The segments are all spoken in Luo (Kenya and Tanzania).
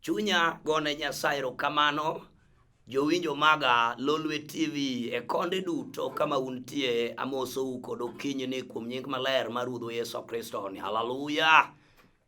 Chunya gone Nyasaye erokamano. Jowinjo maga Lolwe TV e konde duto kama untie, amosou kod okinyini kuom nying maler mar Ruodhwa Yesu Kristo ni haleluya.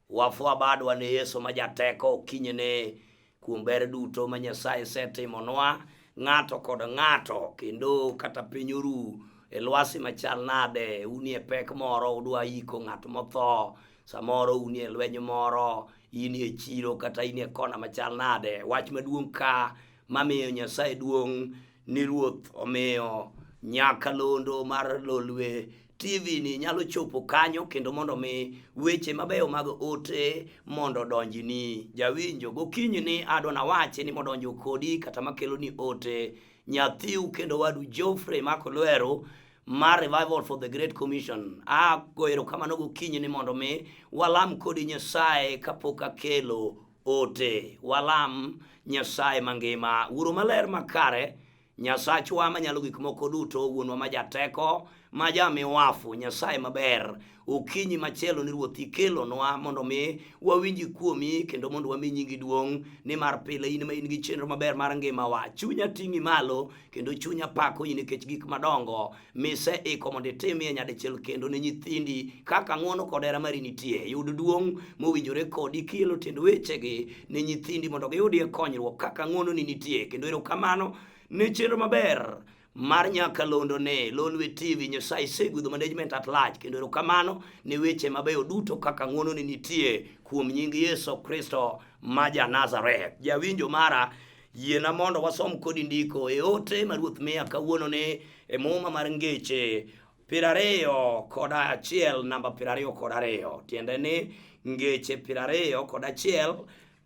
Wafwa badwa ne Yesu ma jateko okinyini kuom ber duto ma Nyasaye setimonwa ng'ato kod ng'ato kendo kata piny oru e lwasi machal nade, unie pek moro, udwa iko ng'at motho, samoro unie lweny moro, inie chiro kata inie kona machal nade. Wach maduong' ka mamiyo Nyasaye duong' ni Ruoth omiyo nyakalondo mar Lolwe TV ni nyalo chopo kanyo kendo mondo mi weche mabeyo mag ote mondo odonjni. Jawinjo, gokinyi ni adwa nawachi ni modonjo kodi kata makelo ni ote nyathiu kendo wadu Geoffrey Makolwero mar Revival for the Great Commission. Ago erokamano gokinyi ni mondo mi walam kodi Nyasaye kapok akelo ote. Walam Nyasaye mangima. Wuoro maler makare, Nyasachwa manyalo gik moko duto, wuonwa ma jateko, ma jamiwafu, Nyasaye maber, okinyi machielo ni Ruoth ikelonwa mondo mi wawinji kuomi kendo mondo wami nyingi duong', nimar pile in ma in gi chenro maber mar ngimawa. Chunya ting'i malo kendo chunya pako in nikech gik madongo miseiko mondo itimie nyadichiel kendo ne nyithindi kaka ng'wono kod hera mari nitie. Yud duong' mowinjore kodi kielo tiend wechegi ne nyithindi mondo giyudie konyruok kaka ng'wononi nitie. Kendo erokamano ne chenro maber mar nyakalondo ne Lolwe TV. Nyasaye isegwedho management at large kendo erokamano ne weche mabeyo duto kaka ng'wononi nitie kuom nying Yesu Kristo ma ja Nazareth. Jawinjo mara, yiena mondo wasom kodi ndiko e ote ma Ruoth miya kawuono ni e Muma mar Ngeche 21 namba 22, tiende ni Ngeche 21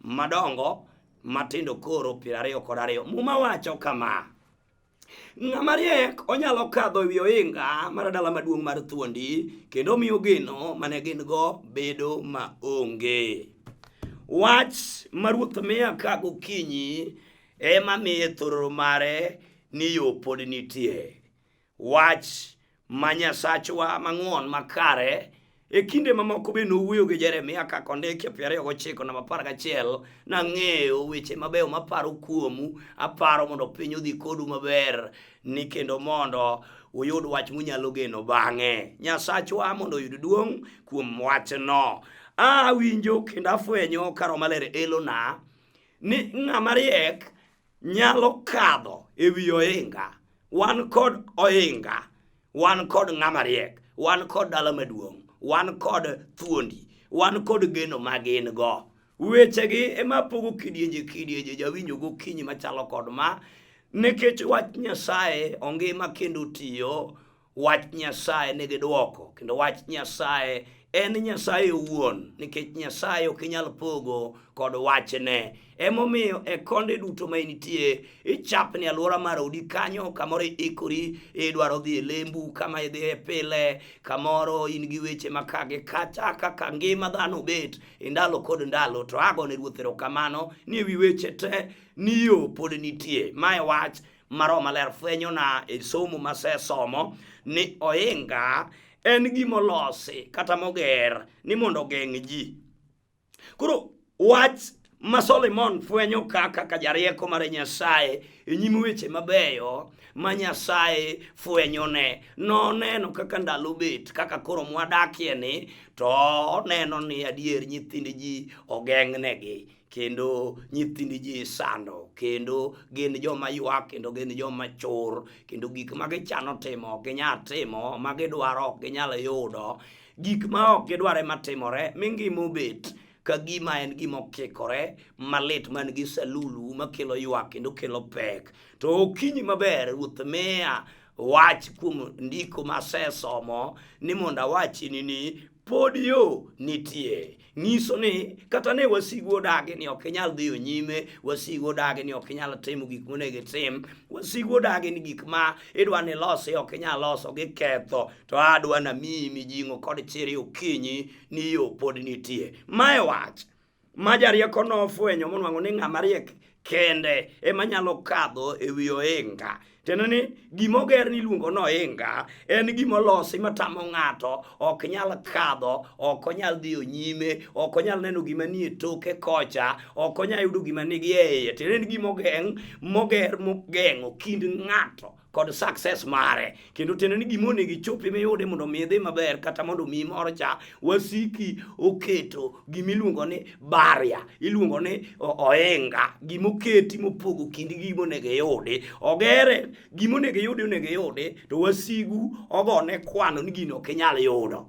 madongo matindo koro 22. Muma wacho kama: ng'ama riek onyalo kadho ewi ohinga mar dala maduong' mar thuondi kendo miyo geno mane gin go bedo maonge. Wach ma Ruoth miya ka gokinyi ema miye thororo mare ni yo pod nitie. Wach ma Nyasachwa mang'won makare e kinde mamoko be nowuoyo gi Jeremia kaka ondiki e 29 namba 11, nang'eyo weche mabeyo maparo kuomu, aparo mondo piny odhi kodu maber, ni kendo mondo uyud wach munyalo geno bang'e. Nyasachwa mondo oyud duong' kuom wachno. Awinjo kendo afwenyo ka Roho Maler elona ni ng'ama riek nyalo kadho e wi ohinga. Wan kod ohinga, wan kod ng'ama riek, wan kod dala maduong', wan kod thuondi, wan kod geno ma gin go. Wechegi ema pogo kidienje kidienje jawinjo gokinyi machalo kod ma, nikech wach Nyasaye ongima kendo tiyo. Wach Nyasaye nigi dwoko kendo wach Nyasaye en Nyasaye owuon, nikech Nyasaye ok inyal pogo kod wachne. Emomiyo e konde duto ma intie, ichapni alwora mar odi kanyo, kamoro iikori idwaro dhi e lembu, kama idhiye pile, kamoro in gi weche ma ka gi kacha, kaka ngima dhano obet e ndalo kod ndalo. To agone Ruoth erokamano ni ewi weche te ni yo pod nitie. Mae wach ma Roho Maler fwenyona e somo masesomo ni ohinga en gima olosi kata moger ni mondo ogeng' ji. Koro wach ma Solomon fwenyo kaka ka jarieko mar Nyasaye e nyim weche mabeyo ma Nyasaye fwenyone, noneno kaka ndalo bet, kaka koro mwadakie ni, to oneno ni adier nyithind ji ogeng'negi kendo nyithind ji isando, kendo gin joma ywak, kendo gin joma chur, kendo gik ma gichano timo ok ginyal timo, ma gidwaro ok ginyal yudo, gik ma ok gidwar ema timore, mi ngima obet ka gima en gima okikore malit man gi salulu makelo ywak kendo kelo pek. To okinyi maber, Ruoth miya wach kuom ndiko masesomo ni mondo awachni ni pod yo nitie. Nyiso ni kata ne wasigu odagi ni ok inyal dhiyo nyime, wasigu odagi ni ok inyal timo gik monego itim, wasigu odagi ni gik ma idwa ni ilosi ok inyal loso, giketho, to adwa namiyi mijing'o kod chir okinyi ni yo pod nitie. Mae wach ma jarieko nofwenyo monwang'o ni ng'ama riek kende ema nyalo kadho e wi ohinga. Tiende ni gima oger ni iluongo ni ohinga en gima olosi matamo ng'ato ok nyal kadho, ok onyal dhiyo nyime, ok onyal neno gima nie toke kocha, ok onyal yudo gima nigi e iye. Tiende ni en gima ogeng' moger mogeng'o kind ng'ato kod success mare kendo tiende ni gima onego ichopi miyude mondo mi idhi maber kata mondo mi mor cha wasiki oketo gima iluongo ni barrier iluongo ni ohinga gima oketi mopogo kindi gi gima onego iyudi ogere gima onego iyudi onego iyudi to wasigu ogone kwano ni gino ok inyal yudo.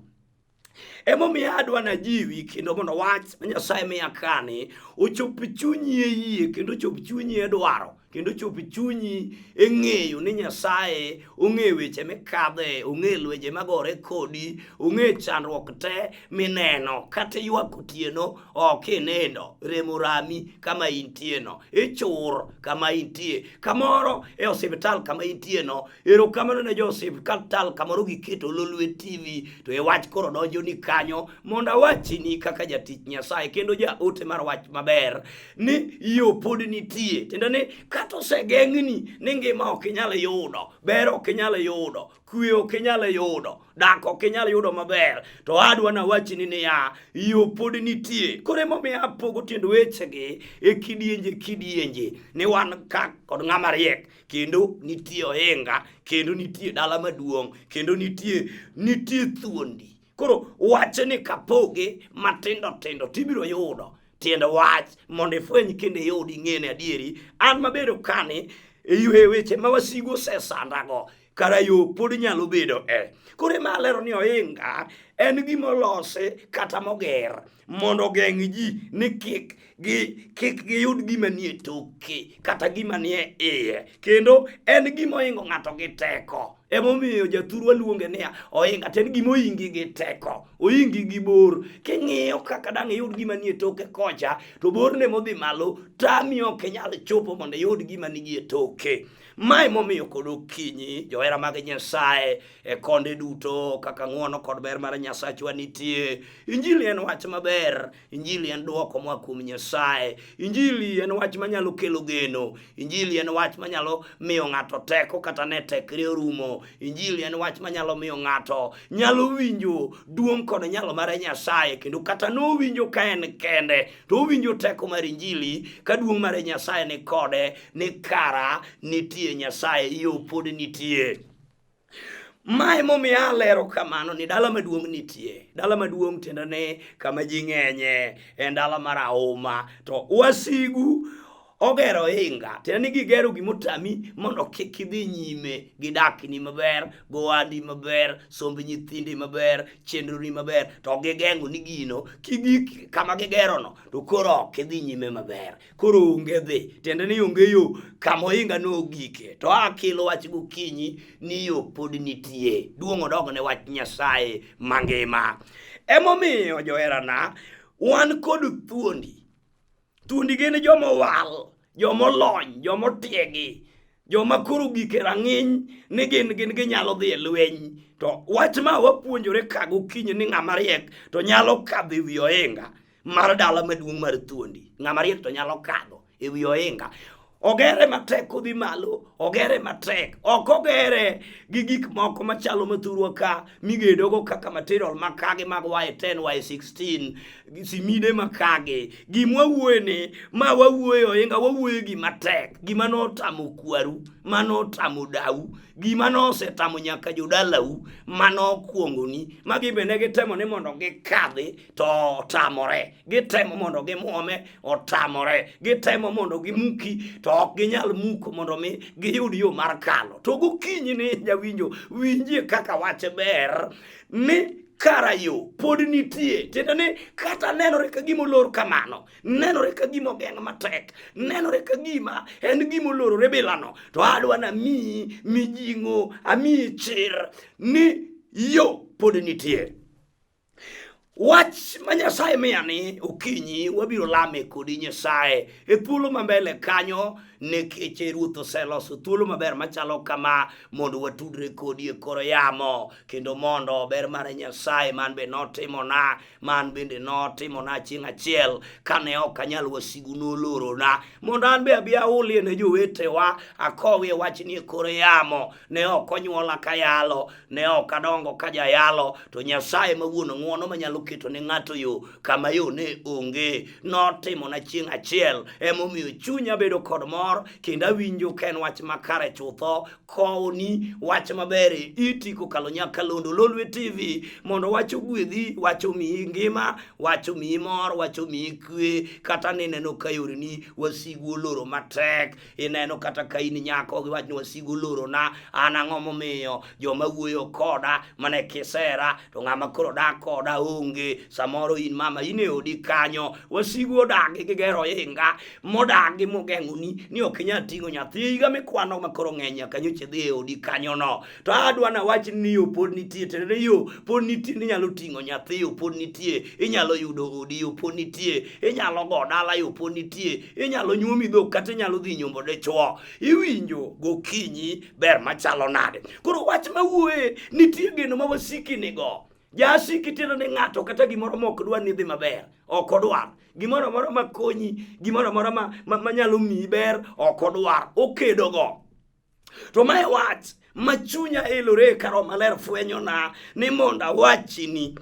Emomiyo adwa najiwi kendo mondo wach ma Nyasaye miya kani ochop chunyi e yie kendo ochop chunyi e dwaro kendo ochop chunyi e ng'eyo ni Nyasaye ong'e weche mikadhe, ong'e lwenje magore kodi, ong'e chandruok te mineno kata ywak otieno ok inindo, rem orami kama intieno, ichur kama intie, kamoro e osiptal kama intieno. Erokamano ne jo osiptal kamoro giketo Lolwe TV to e wach koro donjo ni kanyo mondo awachni kaka jatich Nyasaye kendo jaote mar wach maber ni yo pod nitie. Tiende ni kata osegeng'ni ni ngima ok inyal yudo, ber ok inyal yudo, kwe ok inyal yudo, dak ok inyal yudo maber, to adwa nawachni niya, yo pod nitie. Koro emomiyo apogo tiend wechegi e kidienje kidienje ni wan ka kod ng'ama riek kendo nitie ohinga kendo nitie dala maduong' kendo nitie nitie thuondi. Koro wachni kapoge matindo tindo tibiro yudo tiend wach mondo ifweny kendo iyud ing'e ni adieri an mabedo kani e weche ma wasigu osesandago kara yo pod nyalo bedo e. Koro ema alero ni ohinga en gima olosi kata moger mondo ogeng' ji ni kik gi kik giyud gima nie toke kata gima nie iye kendo en gima ohingo ng'ato gi teko. Emomiyo jathurwa luonge niya ohinga to en gima ohingi gi teko, ohingi gi bor. King'iyo kaka dang' iyud gima nie toke kocha to borne modhi malo tami ok inyal chopo mondo iyud gima nigi e toke. Ma emomiyo kod okinyi johera mag Nyasaye e konde duto kaka ng'wono kod ber mar Nyasachwa nitie. Injili en wach maber, Injili en dwoko moa kuom Nyasaye, Injili en wach manyalo kelo geno, Injili en wach manyalo miyo ng'ato teko kata ne tekre orumo, Injili en wach manyalo miyo ng'ato nyalo winjo duong' kod nyalo mar Nyasaye kendo kata nowinjo ka en kende to owinjo teko mar Injili ka duong' mar Nyasaye ni kode ni kara nitie Nyasaye, yo pod nitie. Ma emomiyo alero kamano ni dala maduong' nitie. Dala maduong' tiende ni kama ji ng'enye, en dala mar auma. To wasigu ogero ohinga, tiende ni gigero gimotami mondo kik idhi nyime gi dakni maber, gohandi maber, somb nyithindi maber, chenroni maber, to gigeng'o ni gino kigik kama gigerono to koro ok idhi nyime maber. Koro onge dhi, tiende ni onge yo kama ohinga nogike. To akelo wach gokinyi ni yo pod nitie. Duong' odog ne wach Nyasaye mangima. Emomiyo joherana, wan kod thuondi. Thuondi gin joma owal, joma olony, joma otiegi, joma koro ogik e rang'iny ni gin gin ginyalo dhi e lweny. To wach ma wapuonjore ka gokinyi ni ng'ama riek to nyalo kadho e wi ohinga mar dala maduong' mar thuondi. Ng'ama riek to nyalo kadho e wi ohinga. Ogere matek kodhi malo, ogere matek. Ok ogere gi gik moko machalo mathurwa ka migedogo kaka material makagi mag Y10, Y16, simide makagi. Gima wawuoye ni, ma wawuoye ohinga, wawuoye gima tek, gima notamo kwaru, manotamo dau, gima nosetamo nyaka jodalau, manokuongoni, ma gin be ne gitemo ni mondo gikadhi to otamore. Gitemo mondo gimuome, otamore. Gitemo mondo gimuki, to ok ginyal muko mondo mi giyud yo mar kalo. To gokinyi ni jawinjo, winjie kaka wach ber ni kara yo pod nitie. Tiende ni kata nenore ka gima olor kamano, nenore ka gima ogeng' matek, nenore ka gima en gima olorore bilano, to adwa namiyi mijing'o, amiyi chir ni yo pod nitie. Wach ma Nyasaye miya ni okinyi wabiro lame kodi Nyasaye e thuolo ma mbele kanyo nikech Ruoth oseloso thuolo maber machalo kama mondo watudre kodi e kor yamo kendo mondo ber mar Nyasaye man be notimona man bende notimona chieng' achiel kane ok anyal wasigu nolorona mondo an be abi aulie ne jowetewa akowie wachni e kor yamo ne ok onyuola kayalo ne ok adongo ka jayalo to Nyasaye ma wuon ng'wono manyalo keto ne ng'ato yo kama yo ne onge notimona chieng' achiel. Emomiyo chunya bedo kod mor kendo awinjo ka en wach makare chutho kowni wach maber e iti kokalo nyakalondo Lolwe TV mondo wach ogwedhi, wach omiyi ngima, wach omiyi mor, wach omiyi kwe kata nineno ka yoreni wasigu oloro matek ineno kata ka in nyako giwach ni wasigu olorona an ang'o momiyo joma wuoyo koda mana e kisera to ng'ama koro dak koda onge samoro in mama in e odi kanyo wasigu odagi gigero ohinga modagi mogeng'oni ni ok inyal ting'o nyathi higa mikwano ma koro ng'eny nyaka nyocha idhi e odi kanyono to adwa nawach ni yo pod nitie tiende ni yo pod nitie ni inyalo ting'o nyathi yo pod nitie inyalo yudo odi yo pod nitie inyalo go dala yo pod nitie inyalo nyuomi dhok kata inyalo dhi nyombo dichuo iwinjo gokinyi ber machalo nade koro wach mawuoye nitie geno ma wasiki nigo jasiki tiende ni ng'ato kata gimoro ma ok dwar ni dhi maber ok odwar gimoro amora makonyi gimoro amora manyalo miyi ber ok odwar okedogo To mae wach ma chunya elore ka Roho Maler fwenyona ni mondo awachni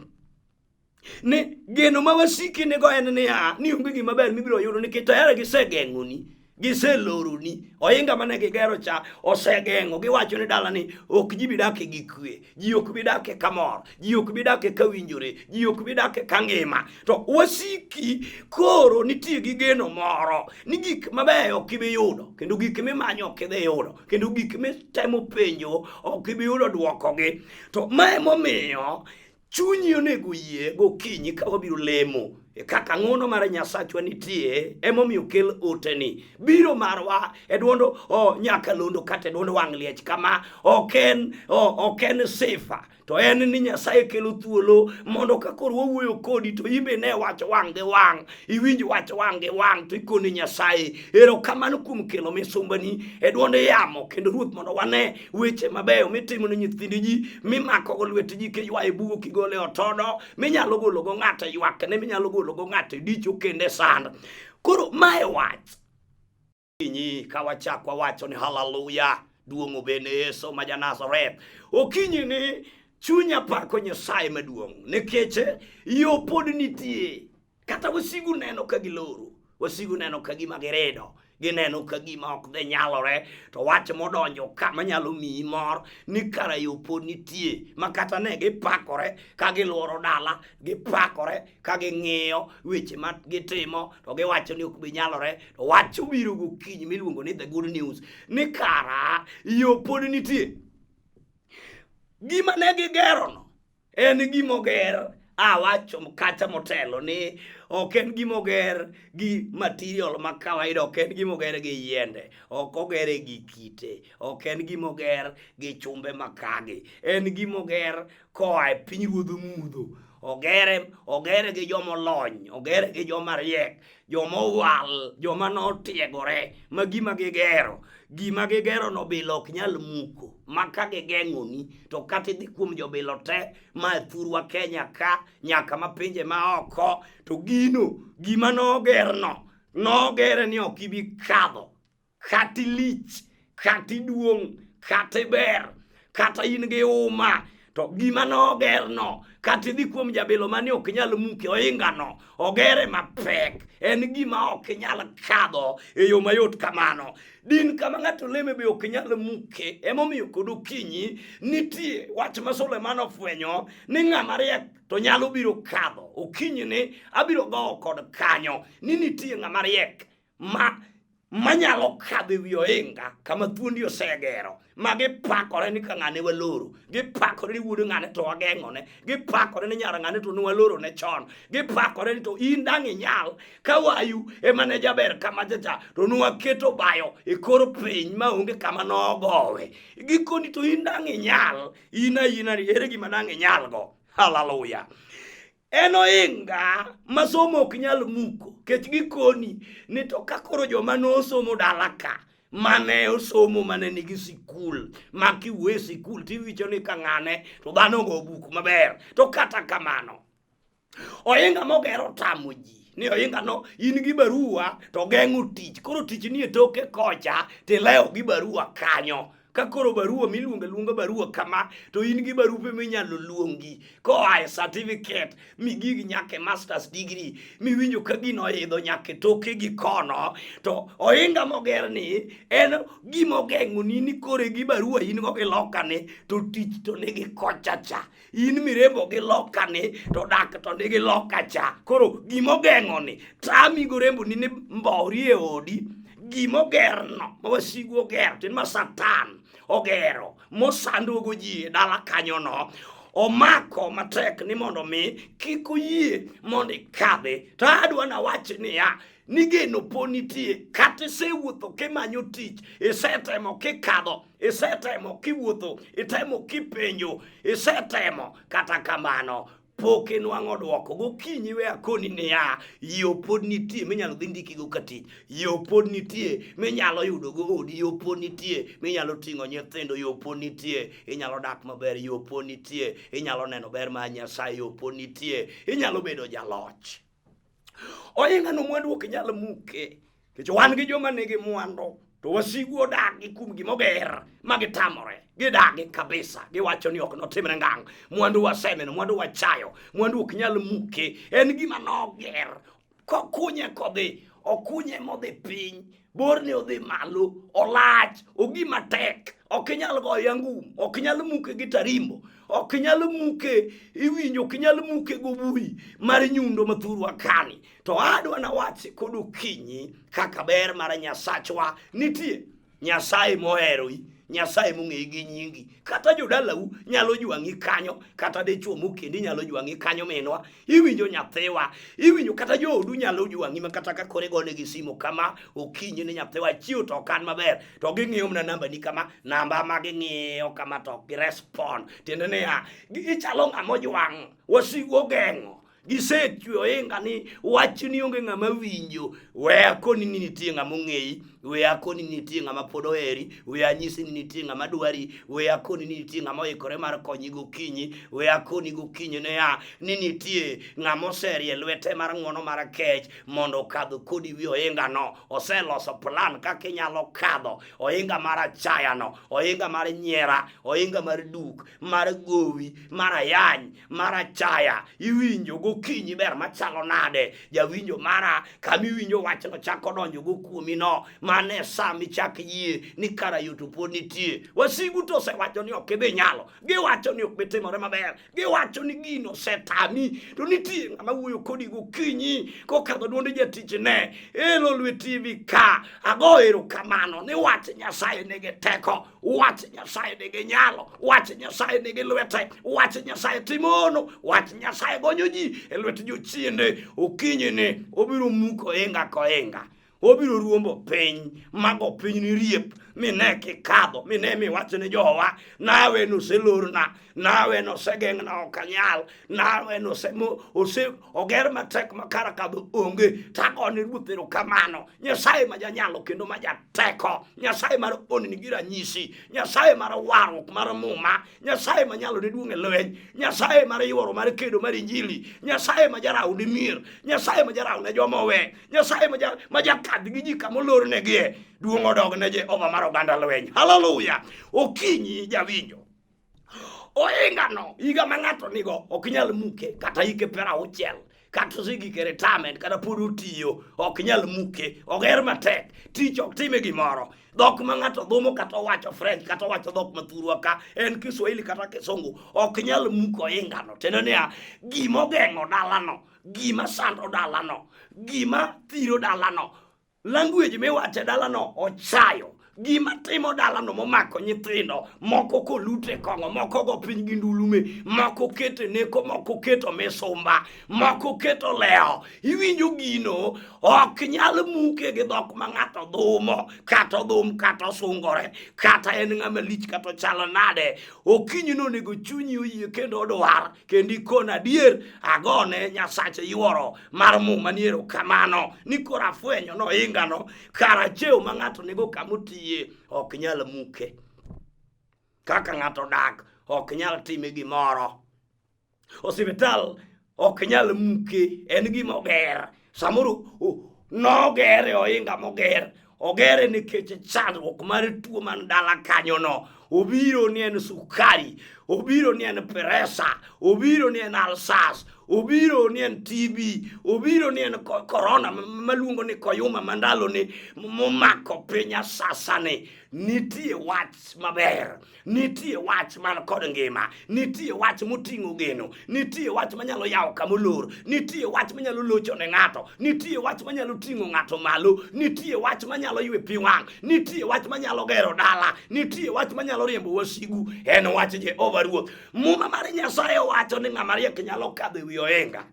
ni geno ma wasiki nigo en niya ni onge gima ber mibiro yudo nikech tayari gisegeng'oni giseloroni ohinga mane gigero cha osegeng'o giwacho ni dalani ok ji bi dake gi kwe ji ok bi dake kamor ji ok bi dake ka winjore ji ok bi dake ka ngima to wasiki koro nitie gi geno moro ni gik mabeyo ok ibi yudo kendo gik mimanyo ok idhi yudo kendo gik mitemo penjo ok ibi yudo dwokogi to ma emomiyo chunyi onego yie gokinyi ka wabiro lemo e kaka ng'wono mar Nyasachwa nitie emomiyo kel oteni biro marwa e duond nyakalondo kata e duond wang' liech kama ok en sifa to en ni Nyasaye kelo thuolo mondo ka koro wawuoyo kodi to in be ne wach wang' gi wang' iwinj wach wang' gi wang' to ikoni Nyasaye erokamano kuom kelo misumbani e duond yamo kendo Ruoth mondo wane weche mabeyo mitimo ne nyithind ji mimakogo lwet ji kiywayo bugo kigolo e otodo minyalo gologo ng'ato e ywakne minyalo gologo ng'ato e dicho kendo e sand koro mae wach okinyi ka wachak wawacho ni haleluya duong' obed ne Yesu ma ja-Nazareth okinyi ni chunya pako Nyasaye maduong' nikech yo pod nitie kata wasigu neno ka giloro wasigu neno ka gima girido gineno ka gima ok dhi nyalore to wach modonjo ka manyalo miyi mor ni kara yo pod nitie ma kata ne gipakore ka giluoro dala gipakore ka ging'iyo weche ma gitimo to giwacho ni ok bi nyalore to wach obiro gokinyi miluongo ni the good news ni kara yo pod nitie gima ne gigerono en gima oger awacho kacha motelo ni ok en gima oger gi material ma kawaida ok en gima oger gi yiende ok ogere gi kite ok en gima oger gi chumbe makagi en gima oger koa e piny ruodh mudho ogere ogere gi joma olony ogere gi joma riek joma owal joma notiegore ma gima gigero gima gigero no bilo ok nyal muko ma ka gigeng'oni to kata idhi kuom jobilo te ma e thurwa Kenya ka nyaka ma pinje ma oko to gino gima nogerno nogere ni ok ibi kadho kata ilich kata iduong' kata iber kata in gi uma to gima nogerno kata idhi kuom jabilo mane ok nyal muke ohingano ogere mapek en gima ok nyal kadho e yo mayot kamano din kama ng'ato leme be ok nyal muke emomiyo kod okinyi nitie wach ma Suleman ofwenyo ni ng'ama riek to nyalo biro kadho okinyi ni abiro gowo kod kanyo ni nitie ng'ama riek ma manyalo kadho ewi ohinga kama thuondi osegero ma gipakore ni ka ng'ane waloro gipakore ni wuod ng'ane to wageng'one gipakore ni nyar ng'ane to ne waloro ne chon gipakore ni to in dang' inyal ka wayu ema ne jaber kama chacha to nwaketo bayo e kor piny ma onge kama nogowe gikoni to in dang' inyal in aina ere gima dang' inyalgo haleluya. En ohinga ma somo ok nyal muko kech gikoni ni to ka koro joma nosomo dala ka mane osomo mane nigi sikul ma kiwuoyo e sikul tiwicho ni ka ng'ane to dhano ogo buk maber to kata kamano ohinga moger otamo ji ni ohinga no in gi barua to geng'o tich koro tich nie toke kocha tilewo gi barua kanyo Ka koro barua miluongo aluonga barua kama to in gi barupe minyalo luongi koa e certificate migig nyaka e masters degree miwinjo ka gino oidho nyaka e toke gi kono to ohinga moger ni en gima ogeng'oni ni koro gi barua in go gi lokani to tich to nigi kocha cha in mirembo gi lokani to dak to nigi loka cha koro gima ogeng'oni tami go remboni ni mbori e odi gima ogerno ma wasigu ogero tiende ma satan ogero mosandogo ji e dala kanyono omako matek ni mondo mi kik oyie mondo ikadhi to adwa nawach niya ni geno po nitie kata isewuotho kimanyo tich isetemo kikadho isetemo kiwuotho itemo kipenjo isetemo kata kamano pok inwang'o dwoko gokinyi we akoni niya yo pod nitie minyalo dhi ndikigo ka tich yo pod nitie minyalo yudogo odi yo pod nitie minyalo ting'o nyithindo yo pod nitie inyalo dak maber yo pod nitie inyalo neno ber mar nyasaye yo pod nitie inyalo bedo jaloch Ohinga no mwandu ok nyal muke. Nikech wan gi joma nigi mwandu to wasigu odagi kuom gima oger ma gitamore. Gidagi kabisa. Giwacho ni ok notimre ngang'. Mwandu waseneno, mwandu wachayo, mwandu ok nyal muke. En gima noger. Kokunye kodhi, okunye modhi piny, borne odhi malo, olach, ogima tek, ok inyal goye angum, ok inyal muke gi tarimbo, ok inyal muke iwinjo, ok inyal muke gobui mar nyundo mathurwa kani. To adwa nawach kod okinyi kaka ber mar Nyasachwa nitie. Nyasaye moheroi, Nyasaye mong'eyi gi nyingi. Kata jodalau nyalo jwang'i kanyo, kata dichwo mokendi nyalo jwang'i kanyo minwa. Iwinjo nyathiwa, iwinjo kata joodu nyalo jwang'i ma kata ka koro igonegi simu kama okinyi ni nyathiwa chiew to ok an maber, to ging'iyo mana namba ni kama, namba ma ging'iyo kama to ok girespond. Tiende niya, ichalo ng'ama ojwang', wasigu ogeng'o. Gisechwe ohinga ni wachni onge ng'ama winjo. We akoni ni nitie ng'ama ong'eyi, we akoni ni nitie ng'ama pod oheri, we anyisi ni nitie ng'ama dwari, we akoni ni nitie ng'ama oikore mar konyi gokinyi, we akoni gokinyi niya ni nitie ng'ama oserie lwete mar ng'wono mar kech mondo okadh kodi wi ohingano. Oseloso plan kaka inyalo kadho ohinga mar achayano, ohinga mar nyiera, ohinga mar duk, mar gowi, mar ayany, mar achaya iwinjo gokinyi ber machalo nade jawinjo mara kama iwinjo wachno chako donjo go kuomi no mane sa michak yie ni kara yo to pod nitie wasigu to osewacho ni ok idhi nyalo giwacho ni ok bi timore maber giwacho ni gino osetami to nitie ng'ama wuoyo kodi gokinyi kokadho duond jatichne elo lweti ka ago erokamano ni wach nyasaye nigi teko Wach Nyasaye nigi nyalo, wach Nyasaye nigi lwete, wach Nyasaye timono, wach Nyasaye gonyo ji e lwet jochiende. Okinyi ni obiro muko ohinga kohinga, obiro ruombo piny mago piny ni riep mine kikadho mine miwach ni jowa nawe noselorna nawe nosegeng'na ok anyal nawe ose oger matek ma kara kadho onge tagone ruoth erokamano nyasaye ma janyalo kendo ma jateko nyasaye mar honni gi ranyisi nyasaye mar warruok mar muma nyasaye ma nyalo ne duong' e lweny nyasaye mar yuoro mar kedo mar injili nyasaye ma jaraw ne mier nyasaye ma jaraw ne joma owe nyasaye ma jakadh gi ji kama olornegie duong' odog ne jehova mar oganda lweny haleluya okinyi jawinjo Ohingano higa ma ng'ato nigo ok nyal muke kata hike piero auchiel kata osegik e retirement kata pod otiyo ok nyal muke oger matek tich ok time gimoro dhok ma ng'ato dhumo kata owacho French kata owacho dhok ma thurwa ka en Kiswahili kata Kisungu ok nyal muko ohingano tiende niya gima ogeng'o dalano gima sando dalano gima thiro dalano language miwacho e dalano ochayo. Gima timo dalano momako nyithindo, moko kolute kong'o, moko go piny gi ndulume, moko keto neko, moko keto misumba, moko keto lewo. Iwinjo gino ok nyal muke gi dhok ma ng'ato dhumo, kata odhum kata osungore, kata en ng'ama lich kata ochalo nade. Okinyi no onego chunyi oyie kendo odwar, kendo ikon adier agone Nyasache yuoro mar muma ni erokamano ni koro afwenyo nohingano kara cheo ma ng'ato nigo kama otiye ok nyal muke. Kaka ng'ato odak ok nyal time gimoro. Osiptal ok nyal muke, en gima oger. Samoro nogere ohinga moger, ogere nikech chandruok mar tuo man dala kanyono. Obiro ni en sukari, obiro ni en presa, obiro ni en alsas, obiro ni en TB, obiro ni en korona maluongo ni koyuma mandaloni momako piny asasani. Nitie wach maber, nitie wach man kod ngima, nitie wach moting'o geno, nitie wach manyalo yawo kama olor, nitie wach manyalo locho ne ng'ato, nitie wach manyalo ting'o ng'ato malo, nitie wach manyalo ywe pi wang', nitie wach manyalo gero dala, nitie wach manyalo riembo wasigu. En wach Jehova Ruoth. Muma mar Nyasaye wacho ni ng'ama riek nyalo kadho e wi ohinga.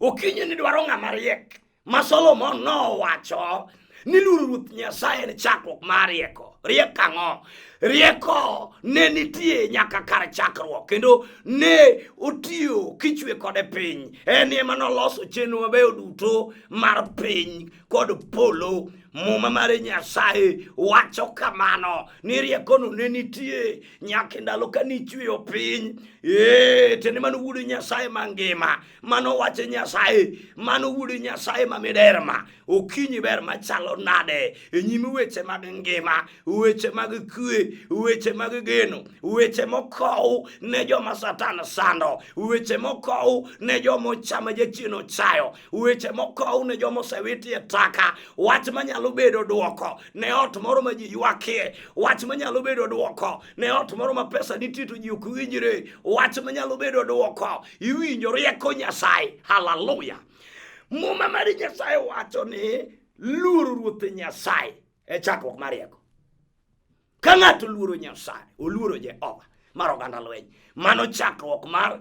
Okinyi ni dwaro ng'ama riek ma Solomon nowacho ni luoro Ruoth Nyasaye en chakruok mar rieko. Rieko ang'o? Rieko ne nitie nyaka kar chakruok kendo ne otiyo kichwe kode piny. En ema noloso chenro mabeyo duto mar piny kod polo. Muma mar Nyasaye wacho kamano ni riekono ne nitie nyaka e ndalo ka nichweyo piny. Ee, tiende mano wuod Nyasaye mangima, mano wach Nyasaye, mano wuod Nyasaye ma miderma. Okinyi ber machalo nade e nyim weche mag ngima, weche mag kwe, weche mag geno, weche mokow ne joma Satan sando, weche mokow ne joma ochama jachien ochayo, weche mokow ne joma osewiti e taka, wach manyalo bedo dwoko ne ot moro ma ji ywakie, wach manyalo bedo dwoko ne ot moro ma pesa nitie to ji ok winjre, wach manyalo bedo dwoko. Iwinjo rieko Nyasaye. Haleluya! Muma mar Nyasaye wacho ni luoro Ruoth Nyasaye e chakruok mar rieko. Ka ng'ato oluoro Nyasaye, oluoro Jehova mar oganda lweny. Mano chakruok mar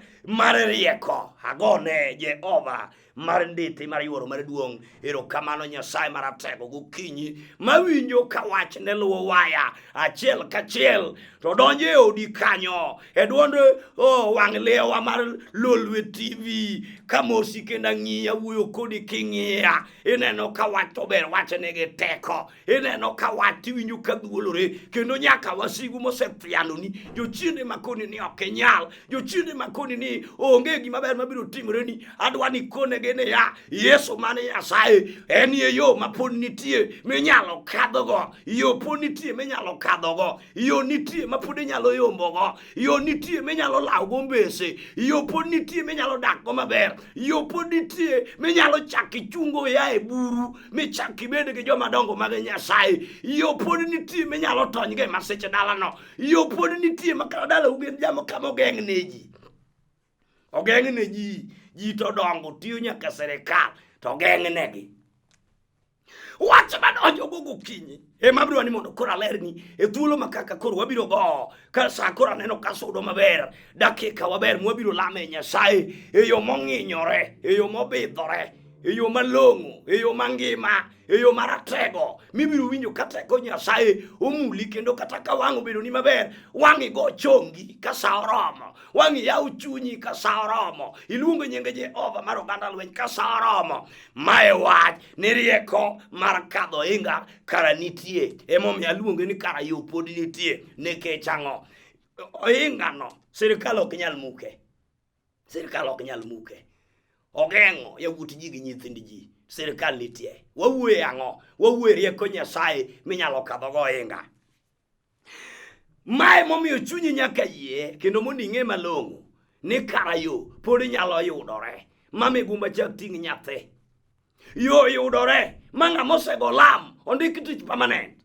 rieko. Agone Jehova mar nditi mar yuoro mar duong'. Erokamano Nyasaye maratego gokinyi mawinjo ka wach ne luwo waya achiel kachiel to donjo e odi kanyo e duond wang' lewa mar Lolwe TV kamosi kendo ang'iya wuoyo kodi king'iya ineno ka wach to ber wach nigi teko ineno ka wach tiwinjo ka dhuolore kendo nyaka wasigu mosethianoni jochiende makoni ni ok inyal jochiende makoni ni onge gima ber mabiro timoreni adwa ni konegi niya Yesu mane Nyasaye en e yo ma pod nitie minyalo kadhogo yo pod nitie minyalo kadhogo yo nitie ma pod inyalo yombogo yo nitie minyalo lawgo mbese yo pod nitie minyalo dakgo maber yo pod nitie minyalo chak ichungo ya e buru michak ibed gi joma dongo mag Nyasaye yo pod nitie minyalo tonygo e masiche dalano yo pod nitie ma kata dalau gin jamo kama ogeng' ne ji ogeng' ne ji ji to dongo tiyo nyaka sirikal to ogeng' negi wach madonjo go gokinyi ema abiro ni mondo koro alerni e thuolo ma kaka koro wabiro go ka sa koro aneno ka sudo maber dakika waber mwabiro lame Nyasaye e yo mong'inyore e yo mobidhore e yo malong'o e yo mangima e yo maratego mibiro winjo ka teko Nyasaye omuli kendo kata ka wang' obedoni maber wang' igo chongi ka sa oromo wang' iyaw chunyi ka sa oromo iluongo nyinge Jehova mar oganda lweny ka sa oromo mae wach ni rieko mar kadho ohinga kara nitie emomiyo aluonge ni kara yo pod nitie nikech ang'o ohingano sirikal ok nyal muke sirikal ok nyal muke ogeng'o yawuot ji gi nyithind ji sirikal nitie wawuoye ang'o wawuoye rieko Nyasaye minyalo kadhogo ohinga Mae momiyo chunyi nyaka yie kendo mondo ing'e malong'o ni kara yo pod nyalo yudore ma migumba chak ting' nyathi. Yo yudore ma ng'ama osego lam ondik tich permanent.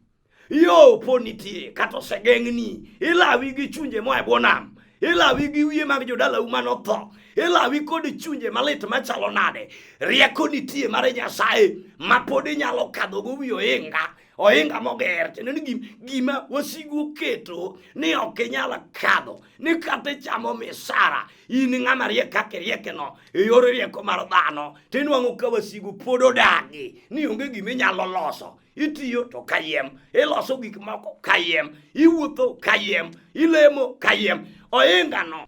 Yo pod nitie kata osegeng'ni ilawi gi chunje moa e bwo nam ilawi gi wiye mag jodalau manotho ilawi kod chunje malit machalo nade rieko nitie mar Nyasaye ma pod inyalo kadhogo wi ohinga. Ohinga moger tiende ni gima wasigu oketo ni ok inyal kadho, ni kata ichamo misara in ng'ama riek kaka iriekno e yor rieko mar dhano, tinwang'o ka wasigu pod odagi ni onge gima inyalo loso. Itiyo to kayiem, iloso gik moko kayiem, iwuotho kayiem, ilemo kayiem. Ohingano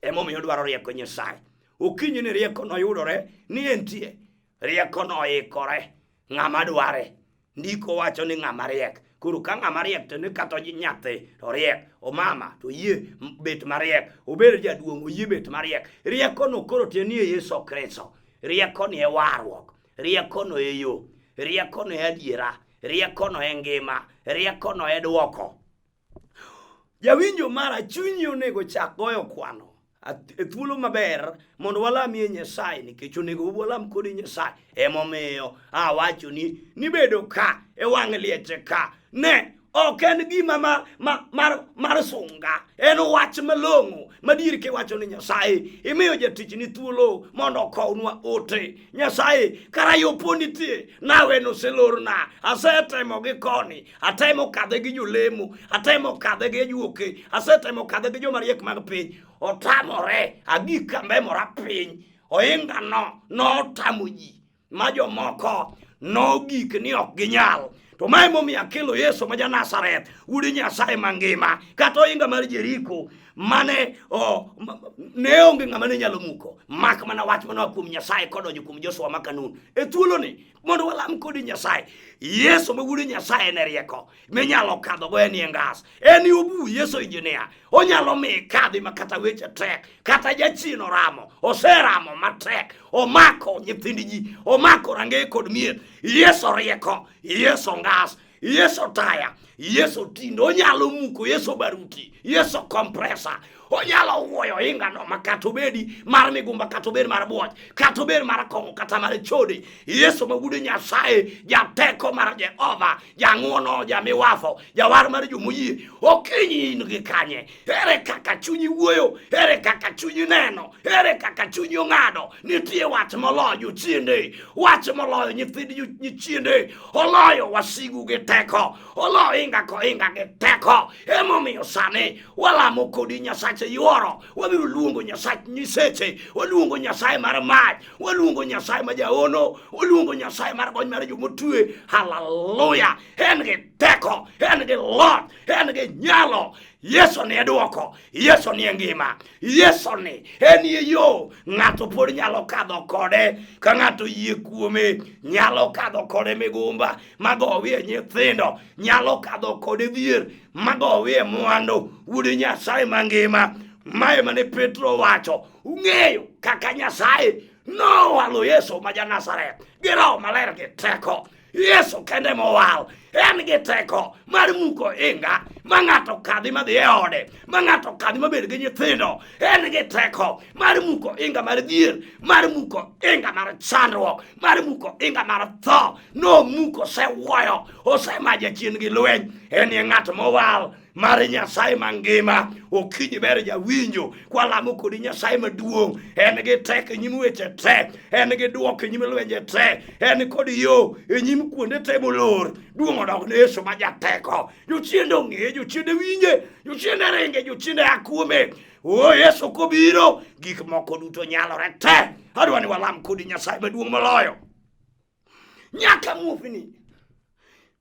emomiyo odwaro rieko Nyasaye. Okinyi ni rieko noyudore ni entie, rieko noikore, ng'ama dware. Ndiko wacho ni ng'ama riek. Koro ka ng'ama riek to ni kata nyathi to riek, omama to oyie bet mariek, obed jaduong' oyie bet mariek. Riekono koro tiende ni e Yesu Kristo. Rieko ni e warruok, riekono e yo, riekono e adiera, riekono e ngima, riekono e dwoko. Jawinjo mara, chunyi onego chak goyo kwano e thuolo maber mondo walamie Nyasaye, nikech onego walam kodi Nyasaye. Emomiyo awacho ni nibedo ka e wang' lieche ka ne ok en gima mar sunga, en wach malong'o madier kiwacho ni Nyasaye imiyo jatichni thuolo mondo okownwa ote. Nyasaye kara yo po nitie, nawe noselorna, asetemo gi koni, atemo kadhe gi jolemo, atemo kadhe gi ajuoke, asetemo kadhe gi joma riek mag piny, otamore, agik kamemora piny. Ohingano notamo ji ma jomoko nogik ni ok ginyal. To ma emomiyo akelo Yesu ma ja-Nazareth, wuod Nyasaye mangima. Kata ohinga mar Jeriko mane ne onge ng'ama ne nyalo muko, mak mana wach manoa kuom Nyasaye kodonjo kuom Joshua ma Kanun. E thuoloni mondo walam kodi Nyasaye. Yesu ma wuod Nyasaye en e rieko minyalo kadhogo en e ngas, en e obu. Yesu injinia, onyalo miyi kadhi ma kata weche tek, kata jachien oramo, oseramo matek, omako nyithind ji, omako rangeye kod mier. Yesu rieko, Yesu ngas, Yesu taya, Yesu tindo, onyalo muko. Yesu baruti, Yesu compressor, onyalo wuoyo ohingano ma kata obedi mar migumba, kata obed mar buoch, kata obed mar kong'o, kata mar chode. Yesu ma wuod Nyasaye, jateko mar Jehova, jang'uono, jamiwafo, jawar mar jomoyie. Okinyi in gi kanye? Ere kaka chunyi wuoyo? Ere kaka chunyi neno? Ere kaka chunyi ong'ado? Nitie wach moloyo jochiende, wach moloyo nyithind nyichiende, oloyo wasigu gi teko, oloyo inga koinga gi teko. Emomiyo sani walamo kodi Nyasache yuoro, wabiro luongo Nyasach nyiseche, waluongo Nyasaye mar mach, waluongo Nyasaye ma jaono, waluongo Nyasaye mar gony mar jomotwe. Haleluya! En gi teko, en gi loch, en gi nyalo. Yesu ni e dwoko, Yesu ni e ngima, Yesu ni en e yo. Ng'ato pod nyalo kadho kode ka ng'ato yie kuome, nyalo kadho kode migumba magowie nyithindo, nyalo kadho kode dhier magowie mwandu. Wuod Nyasaye mangima, mae mane Petro wacho, ung'eyo kaka Nyasaye nowalo Yesu ma ja-Nazareth gi Roho Maler gi teko. Yesu kende mowal en gi teko mar muko inga ma ng'ato kadhi madhi e ode, ma ng'ato kadhi mabed gi nyithindo. En gi teko mar muko inga mar dhier, mar muko inga mar chandruok, mar muko inga mar tho. Nomuko, osewuoyo, osema jachien gi lweny. En e ng'at mowal mar Nyasaye mangima. Okinyi ber jawinjo, kwalamo kodi Nyasaye maduong'. En gi teko e nyim weche te, en gi dwoko e nyim lwenje te, en kod yo e nyim kuonde te molor. Duong' odok ne Yesu ma jateko. Jochiende ong'eye, jochiende winje, jochiende ringe, jochiende a kuome. O Yesu kobiro, gik moko duto nyalore te. Adwa ni walam kodi Nyasaye maduong' moloyo. Nyaka muofni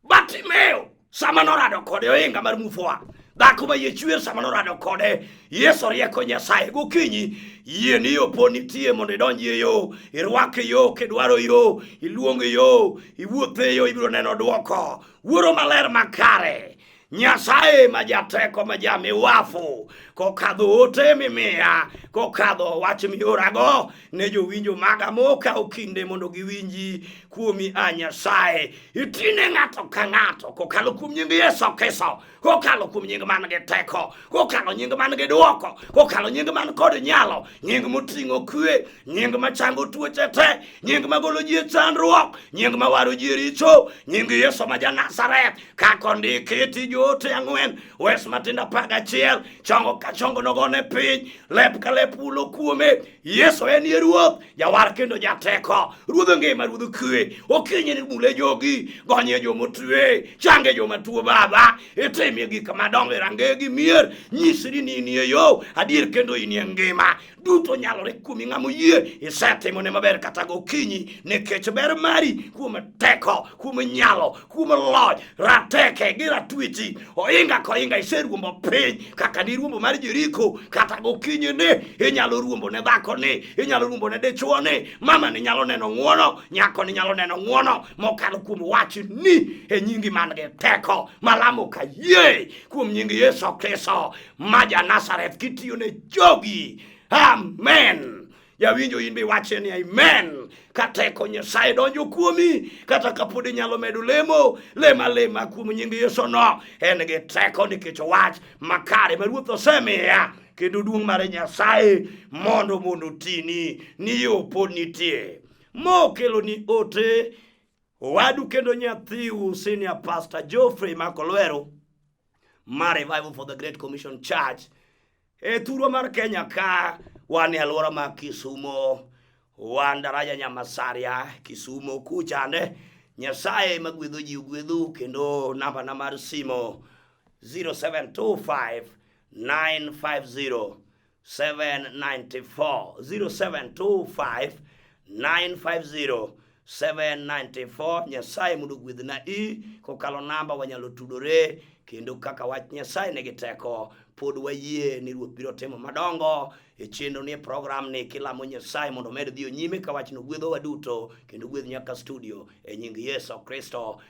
Bartimeo sama norado kode ohinga mar mufoa, dhako ma yie chwer sama norado kode Yesu rieko Nyasaye. Gokinyi yie ni yo po nitie mondo idonj e yo, irwak yo kidwaro yo, iluong yo, iwuoth e yo, ibiro neno dwoko. Wuoro maler makare, Nyasaye ma jateko ma jamiwafu, kokadho ote mimiya, kokadho wach miorago ne jowinjo maga mokawo kinde mondo giwinji kuomi, a Nyasaye, itine ng'ato ka ng'ato kokalo kuom nying Yesu Kristo, kokalo kuom nying man gi teko, kokalo nying man gi dwoko, kokalo nying man kod nyalo, nying moting'o kwe, nying machango tuoche te, nying magolo ji e chandruok, nying mawaro ji e richo, nying Yesu ma ja Nazareth, kaka ondiki ti joote ang'wen, wes matindo 11, chongo ka chongo nogone piny, lep ka lep ulo kuome. Yesu en ye Ruoth, jawar kendo jateko, Ruodh ngima, Ruodh kwe. Okinyi ni mule jogi, gonye jomotwe, change joma tuo Baba, itimie gik madongo e rangeye gi mier, nyisri ni inie yo, adier kendo inie ngima. Duto nyalore kuomi ng'ama oyie, isetimone maber kata gokinyi, nikech ber mari kuom teko, kuom nyalo, kuom loch, rateke gi ratwechi, ohinga kohinga iseruombo piny kaka niruombo mar Jeriko. Kata gokinyi ni inyalo ruombo ne dhako ni, inyalo ruombo ne dichuo ni, mama ni nyalo neno ng'uono, nyako ni nyalo neno ng'uono mokalo kuom wach ni e nyingi man gi teko malamo kayie kuom nying Yesu Kristo ma ja Nazareth kitiyo ne jogi. Amen. Jawinjo in be iwache ni amen. Ka teko Nyasaye donjo kuomi, kata kapod inyalo medo lemo, lema lema kuom nying Yesu no. En gi teko nikech wach makare ma Ruoth osemiya, kendo duong' mar Nyasaye mondo otini ni yo pod nitie. Mokelo ni ote owadu kendo nyathiu Senior Pastor Geoffrey Makolwero mar Revival for the Great Commission Church e thurwa mar Kenya ka wan e alwora mar Kisumo, wan daraja Nyamasaria Kisumo kuchande. Nyasaye magwedho ji ogwedhu, kendo namba na mar simo 0725 950 794, 0725 950 794. Nyasaye mondo ogwedhna i kokalo namba wanyalo tudore, kendo kaka wach Nyasaye nigi teko, pod wayie ni Ruoth biro timo madongo e chenro ni e program ni kilamo Nyasaye mondo omed dhiyo nyime ka wachno gwedhowa duto kendo gwedh nyaka studio e nying Yesu Kristo.